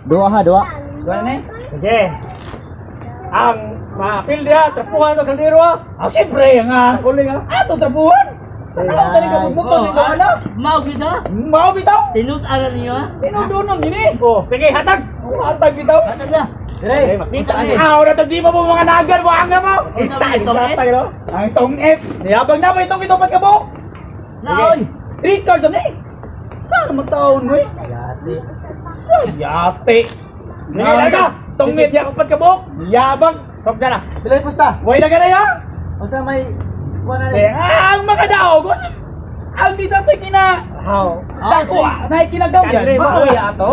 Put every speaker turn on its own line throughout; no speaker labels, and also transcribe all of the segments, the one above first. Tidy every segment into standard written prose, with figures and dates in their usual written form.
Duha ha, duha.
Duha na eh. Sige. Ang maapil diha, trapuhan to kaldero ah. Ah, siyempre nga. Kuling ah. Ato trapuhan. Tanaw tani ka bugbuton
Oh,
dito ano?
Mao gid ha?
Mao bitaw.
Tinud-an niyo ha?
Tinudunon gini. Oh, sige hatag. Hatag bitaw.
Hatag na.
Dire.
Makita ni. Ah, ora to di mo mo mga nagan mo ang mo.
Unsa man itong
Hatag, no? Ang tong F. Niyabang na ba itong itupat ka buhok?
Naoy.
Three cards na eh. Saan man taon mo eh?
Yati.
Sa yate. Sige, larga. Tong net ya upat ka buhok. Niyabang. Stop na na.
Pila yung pusta?
Way na ganay ha.
Unsa may kuha na ni?
Eh, ang mga daog. Ang di sa tayo kina. How? Dako ah. Nay kinagaw yan. Mao ya ato.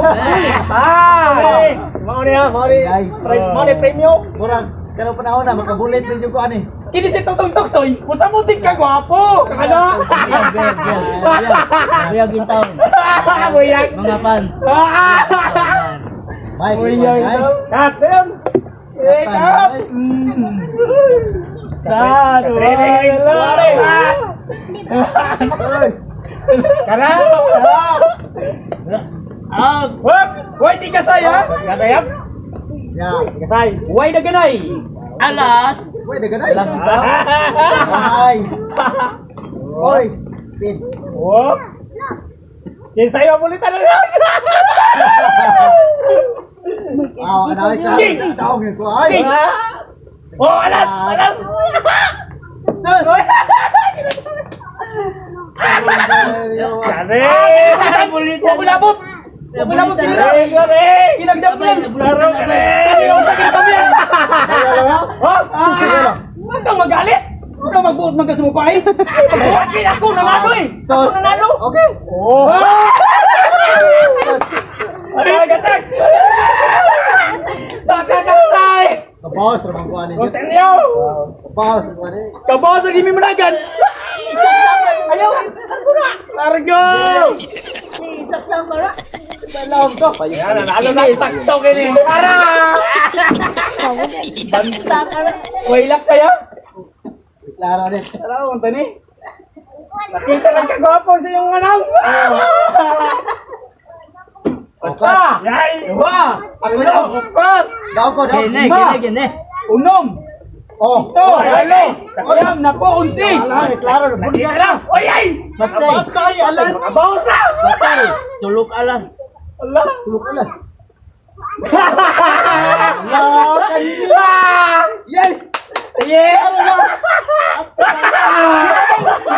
Patay. Mao niya, mao ni.
Ay.
Mao ni premium.
Murag karong panahon na makabulit din yung kuha ni.
Kini si Tungtong Tuksoy, usa mo din ka gwapo. Ano?
Biyag, biyag, biyag. Biyag in town.
Buyag.
Mga fans.
Mike,
Buyag.
ay.
Cut them. Eh, cut. Sa
Oy.
Kara.
Ah,
Wop! Why di kasay ha? Gagayap?
Ya.
Di kasay. Why na ganay?
Alas.
Uy, daganay. Ay. Oy. Pin.
Wop! Kinsa iyo bulitan na lang.
Ah, ano ay
King!
ka. Taong yung kuha ay.
King! Oh, alas! Alas!
Sus!
Kare! Pumulabot! Pumulabot! Kinagdap yan! Kare! Oh! Huwag kang magalit! Huwag kang magbuot magkasumupay! Magbuhatin ako! Nanalo eh! Ako nanalo!
Okay.
Oh! Ay, gatag! Bakakaktay!
Kabawas ra bang kuha ni?
Continue!
Kabawas ra kuha ni.
Kabawas ang gimimunagan! Ayaw! Largo na! Largo!
Isaksak para.
Alam ko.
Ayan, nanalo na sakto kini. Ara!
Banta para.
Wailak kaya?
Klaro ni.
Tara, unta ni. Nakita lang kagwapo sa iyong anak. Basta! Yay! Dua!
Ako na.
Apat!
Daw ko, daw.
Gene,
Lima.
gene, gene.
Unom!
Oh.
Ito! Walo! Siyam! Napo! 11!
Ala, klaro.
Nakita lang! Oy, ay!
Patay.
Patay, alas.
Makabawas na!
Patay. Tulok alas.
Allah!
Tulog alas. La, kanina.
Ah!
Yes!
Yeah!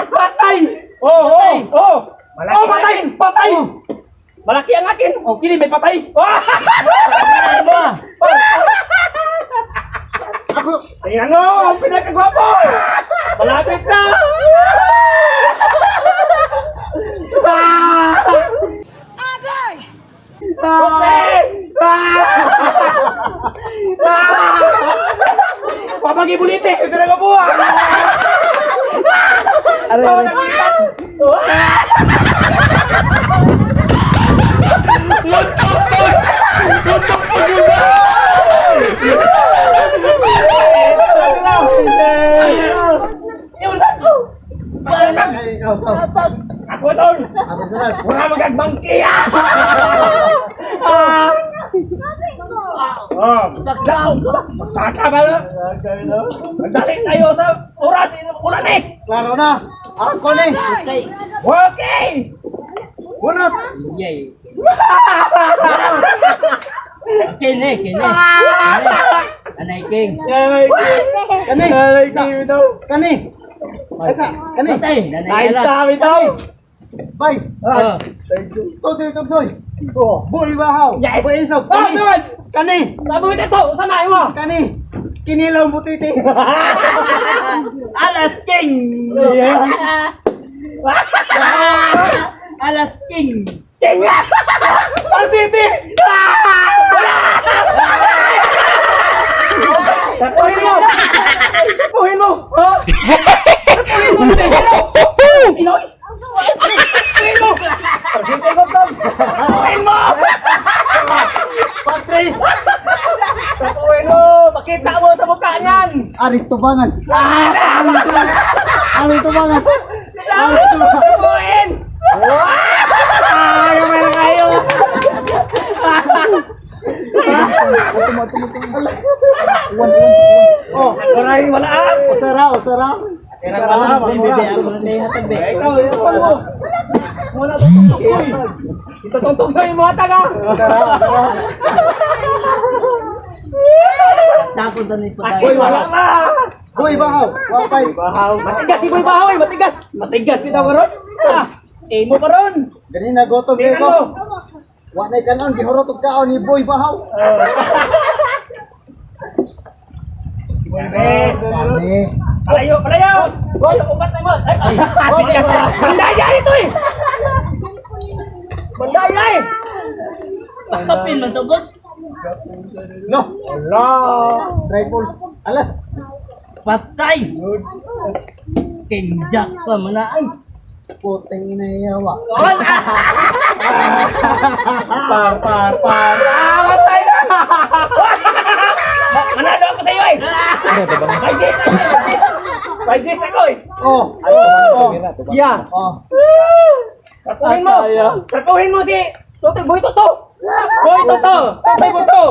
Patay! Oh, oh, oh! Malaki oh, patay! Patay! Malaki ang akin! Oh, kini may patay! Oh!
Ba?
Ako.
Tingnan mo, ang pinakagwapo! Malapit na! Ah! Agay! Ah! Ah! Papagibulite! Ito na po!
Ay, ikaw, ikaw.
Ako tol!
Ako sunod.
Wala magagbangki ah! Ah! Oh, saka ba? Magdali tayo sa oras, ulan eh!
Klaro na. Ako ni.
Patay.
Okay!
Bunot.
Yay. Kene, kene. Anay king.
Kani.
Nanay Kim daw.
Kani. Asa? Kani.
Patay. Nanay
Nice
alas.
sabi daw.
Bay.
Oh.
Todo yung soy.
Oh.
Bull bahaw.
Yes.
Bull isog.
Ah,
Kani.
naman!
Kani.
Sabi mo ito, samahin mo!
Kani. Kinilaw butiti.
Alas king.
Yeah.
Alas king.
King! Ang city! Tapuhin mo! Tapuhin mo! Ha? Tapuhin mo! Inoy! Tapuhin mo! Tapuhin mo! Tapuhin mo!
Patrice.
Tapuhin mo! Makita mo sa mukha niyan!
Aris tubangan. Aris tubangan. Aris tubangan.
Tapuhin! Ay, may na kayo!
Oh,
Oray, wala ah.
usara, usara. Usara,
Be, be, be, ako na hatag, be.
Ikaw, ikaw mo. Wala tong tungtong. Ito tungtong sa'yo mga taga.
Usara, usara.
Tapos na ni
Uy, wala ma.
Boy, bahaw. Wapay.
Bahaw. Matigas si Boy Bahaw eh, matigas. Matigas bitaw karon. Ah, eh mo karon.
Gani na gutom
Tingnan
ko.
mo.
Wa na kanon gihurot og kaon ni Boy Bahaw.
Eh,
Kami.
palayo, palayo. Boy, upat na mo. Ay, ay, matigas. Mandaya ito eh. Mandaya eh.
Pakapin man to, bot.
No.
Wala.
Tripod. Alas.
Patay. King Jack pa man na ay.
Putang ina yawa.
Wala.
Par, par, par. Ah, matay na. Manalo ako sa iyo eh. May Jess ako eh. May Jess ako eh.
Oh. Oh.
Yeah.
Oh.
Trapuhin mo. Trapuhin mo si Totoy Boy Toto. Boy Toto. Totoy Buto.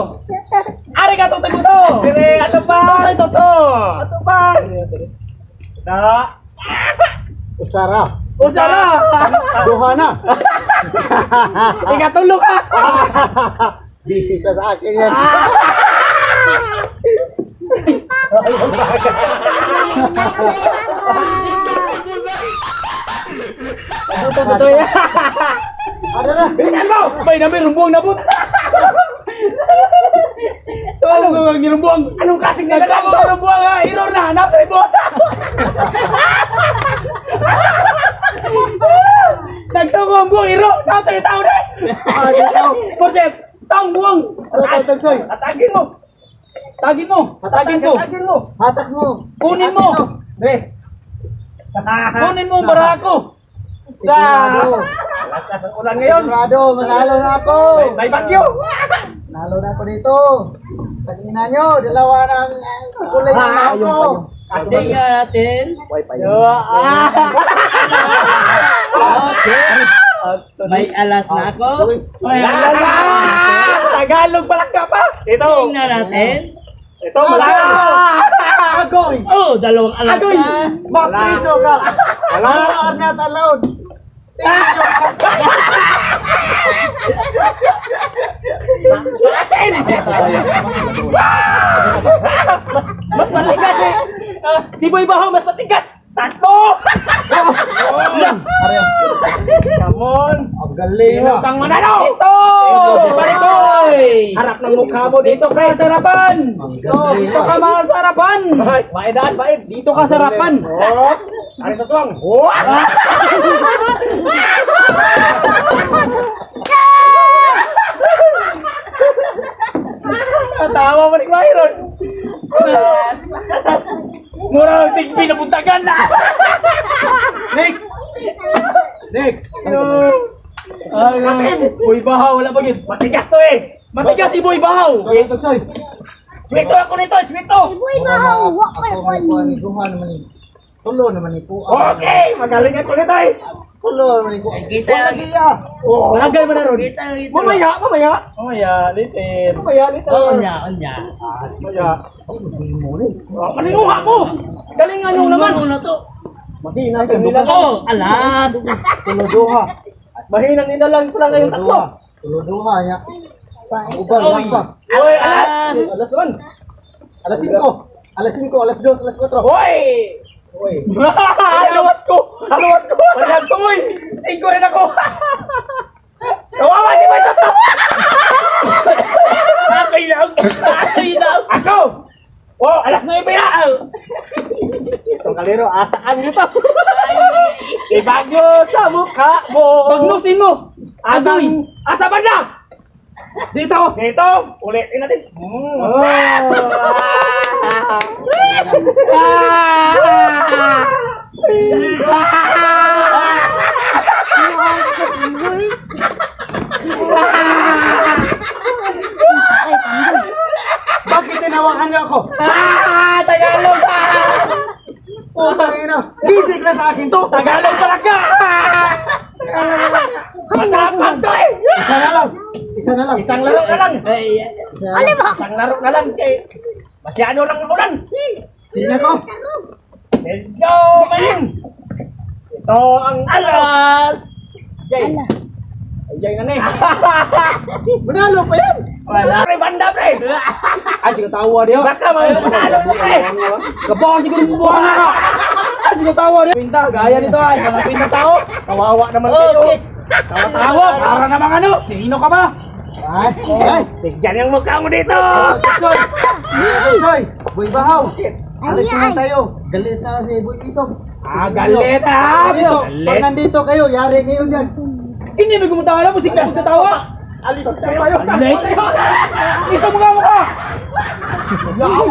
Ari ka Totoy Buto. Dire, ato pa. Totoy Toto. Ato pa. Da.
Usara.
Usara.
Duha na.
Ikatulo ka.
Busy ka sa akin yan.
Totoy Buto.
Ano na?
Bilisan mo. Bay na may rumbuang nabot. Ano ka ang rumbuang? Anong klaseng nilalang to? Rumbuang ha, error na, hanap sa ibota. Nagtungo ang buwang iro, natay tao na.
Ah, dito.
Porset, taong buwang.
Ano tawag tagsoy?
Atagin mo. Tagin mo. Atagin mo. Atagin mo.
Hatak mo.
Kunin mo. Re. Kunin mo ang barako. Sa
Sigurado.
Lakas ang ulan ngayon.
Sigurado, manalo na ako.
May bagyo.
Manalo na ako dito. Tingnan nyo, dalawa na ang kulay ng mahal ko.
Tingnan natin.
Ah.
Okay. May alas na ako.
Ay, ala. Tagalog palakka pa. Ito.
Tingnan natin.
Ito malaki.
Agoy!
Oh, dalawang alas
Agoy!
na.
Mapriso ka! Wala! You are not allowed! Tingnan nyo.
Mas matigas eh. Ah, si Boy Baho mas matigas. Tatlo. Come on.
Ang galing ah.
Kang manalo. Ito. Barikoy. Harap ng mukha mo dito kay sarapan.
Ang
Dito,
galing
dito
ah.
ka mga sarapan. Maedaan, baed. Dito ka sarapan. Oh. Ari sa tuwang. Oh. Tawa mo ni Myron. Mura ang sigbi na puntagan na.
Next! Next!
Ay, Boy Bahaw, wala pa yun. Matigas to eh. Matigas si Boy Bahaw.
Tawag tagsoy.
Sweto ako nito, sweto.
Boy, bahaw, wa pa
Ako may kuha ni Duha naman ni. Tulo naman ni Kuha.
Okay, magaling ako nito eh.
Tulo naman ni Kuha.
Kita.
Wala giya.
Oh, Malagay mo na ron.
Kita kita.
Mamaya, mamaya. Mamaya, later. Mamaya, later.
Oh, onya, onya.
Mamaya.
Ay, hindi mo ni.
Oh, paninguha mo. Galingan nyo naman.
Ano to?
Mahina nila.
Oh, alas.
Tulo duha.
Mahina nila lang pala ngayong
Tulo
tatlo.
duha. Tulo duha niya. Ang uban,
Oy.
lang pa.
Oy, alas. Alas naman.
Alas 5. Alas 5, alas 2, alas 4.
Hoy! Hoy. Haluwas ko! Haluwas ko! Walang tumoy! Singko rin ako! Kawawa si Boy Toto!
Ako'y lang. Ako'y lang.
Ako! Oh, alas 9 na! Itong kalero, asakan nito! Ibagyo sa mukha mo! Bagnusin mo! Agoy! Asa banda!
Dito!
Dito! Ulitin natin!
Oh. Bakit tinawakan niyo ako?
Ah! Tagalog! Ah!
Putang ina. Basic na sa akin to.
Tagalog pala ka! Matapang to eh!
Isa na lang. Isa na lang.
Isang laro na lang.
Isa na lang.
Isang laro na lang kay masyado lang umulan.
Tingnan ko.
Medyo man. Ito ang alas. Jay. Ay, Jay na eh.
Manalo pa yan.
Wala. Pre, banda pre.
Ay, sige tawa diyo.
Baka may manalo na pre.
Kabaw siguro mo buha ka. Ay, sige tawa diyo. Pinta, gaya nito ay, mga pinta tao.
Kawawa naman kayo.
Okay. Tawa-tawa, para namang ano? Sino ka ba?
Ay, ay.
Bigyan yung mukha mo dito.
Oh, Tutsoy. Tutsoy. Boy Bahaw. Alis na lang tayo. Galit na si Boy Isog.
Ah, galit ah.
Dito, pag nandito kayo, yari kayo dyan.
Hindi mo gumutawa mo sige tawa.
Alis tayo.
Alis. Isa mo nga mukha. Wow,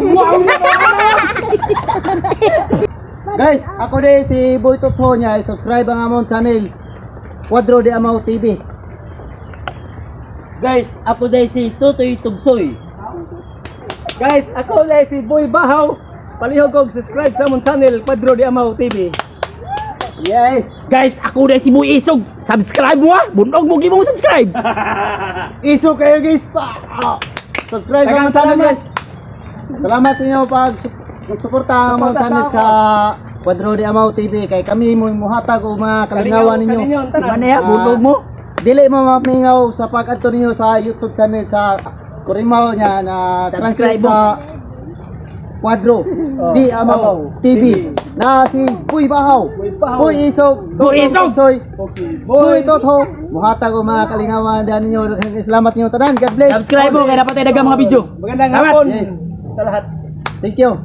Guys, ako din si Boy Tutho niya. Subscribe ang among channel. Quadro de Amaw TV.
Guys, ako dahil si Tutoy Tugsoy.
Guys, ako na si Boy Bahaw. Palihog og subscribe sa among channel Pedro de Amaw TV.
Yes.
Guys, ako dahil si Boy Isog. Subscribe mo ah. Bunog mo gibong subscribe.
Iso kayo guys pa. Ah. Subscribe sa among channel, guys. Salamat sa inyo pag suporta ang among channel sa Quadro de Amaw TV kay kami mo muhatag og mga kalinawan ninyo.
Diba na ya, bunog mo.
Dili mo mamingaw sa pag-adto ninyo sa YouTube channel sa Kurimaw niya na
Subscribe
translate sa Quadro Di Amaw TV na si Boy Bahaw, Boy Isog,
Boy Isog!
Soy, Boy Totho. Muhatag og mga kalingawan dyan ninyo. Salamat ninyo tanan. God bless.
Subscribe mo kaya dapat ay dagang mga video.
Magandang hapon
Yes.
sa lahat.
Thank you.